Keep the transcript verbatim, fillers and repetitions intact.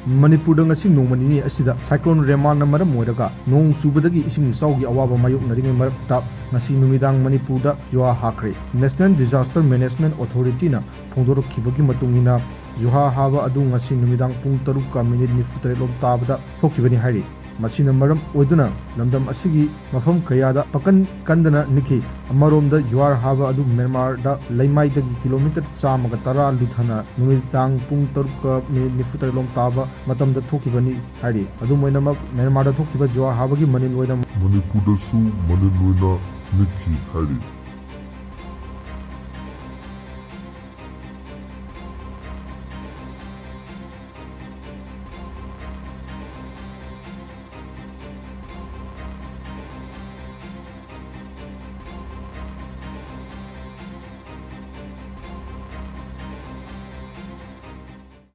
ꯃꯅꯤꯄꯨꯔꯗ ꯉꯁꯤ ꯅꯣꯡꯃ ꯅꯤꯅꯤ ꯑꯁꯤꯗ ꯁꯥꯏꯀ꯭ꯂꯣꯟ ꯔꯦꯃꯥꯟꯅ ꯃꯔꯝ ꯑꯣꯏꯔꯒ ꯅꯣꯡ ꯆꯨꯕꯗꯒꯤ ꯏꯁꯤꯡ ꯏꯆꯥꯎꯒꯤ ꯑꯋꯥꯕ ꯃꯥꯌꯣꯛꯅꯔꯤꯉꯩ ꯃꯔꯛꯇ ꯉꯁꯤ ꯅꯨꯃꯤꯗꯥꯡ ꯃꯅꯤꯄꯨꯔꯗ ꯖꯨꯍꯥ ꯍꯥꯈ꯭ꯔꯦ꯫ National Disaster Management Authorityꯅ ꯐꯣꯡꯗꯣꯔꯛꯈꯤꯕꯒꯤ ꯃꯇꯨꯡ ꯏꯟꯅ, ꯖꯨꯍꯥ ꯍꯥꯕ ꯑꯗꯨ ꯉꯁꯤ ꯅꯨꯃꯤꯗꯥꯡ ꯄꯨꯡ ꯇꯔꯨꯛꯀ ꯃꯤꯅꯤꯠ ꯅꯤꯐꯨ ꯇꯔꯦꯠ ꯂꯣꯝ ꯇꯥꯕꯗ ꯊꯣꯛꯈꯤꯕꯅꯤ ꯍꯥꯏꯔꯤ꯫ ꯃꯁꯤꯅ ꯃꯔꯝ ꯑꯣꯏꯗꯨꯅ ꯂꯝꯗꯝ ꯑꯁꯤꯒꯤ ꯃꯐꯝ ꯀꯌꯥꯗ ꯄꯥꯀꯟ ꯀꯟꯗꯅ ꯅꯤꯛꯈꯤ꯫ ꯑꯃꯔꯣꯝꯗ, ꯖꯨꯍꯥ ꯍꯥꯕ ꯑꯗꯨ ꯃ꯭ꯌꯥꯟꯃꯥꯔꯗ ꯂꯩꯃꯥꯏꯗꯒꯤ ꯀꯤꯂꯣꯃꯤꯇꯔ ꯆꯥꯝꯃꯒ ꯇꯔꯥ ꯂꯨꯊꯅ ꯅꯨꯃꯤꯗꯥꯡ ꯄꯨꯡ ꯇꯔꯨꯛꯀ ꯃꯤꯅꯤꯠ ꯅꯤꯐꯨ ꯇꯔꯦꯠ ꯂꯣꯝ ꯇꯥꯕ ꯃꯇꯝꯗ ꯊꯣꯛꯈꯤꯕꯅꯤ ꯍꯥꯏꯔꯤ꯫ ꯑꯗꯨꯝ ꯑꯣꯏꯅꯃꯛ, ꯃ꯭ꯌꯥꯟꯃꯥꯔꯗ ꯊꯣꯛꯈꯤꯕ ꯖꯨꯍꯥ ꯍꯥꯕꯒꯤ ꯃꯅꯤꯜ ꯑꯣꯏꯅ ꯃꯅꯤꯄꯨꯔꯗꯁꯨ ꯃꯅꯤꯜ ꯑꯣꯏꯅ ꯅꯤꯛꯈꯤ ꯍꯥꯏꯔꯤ꯫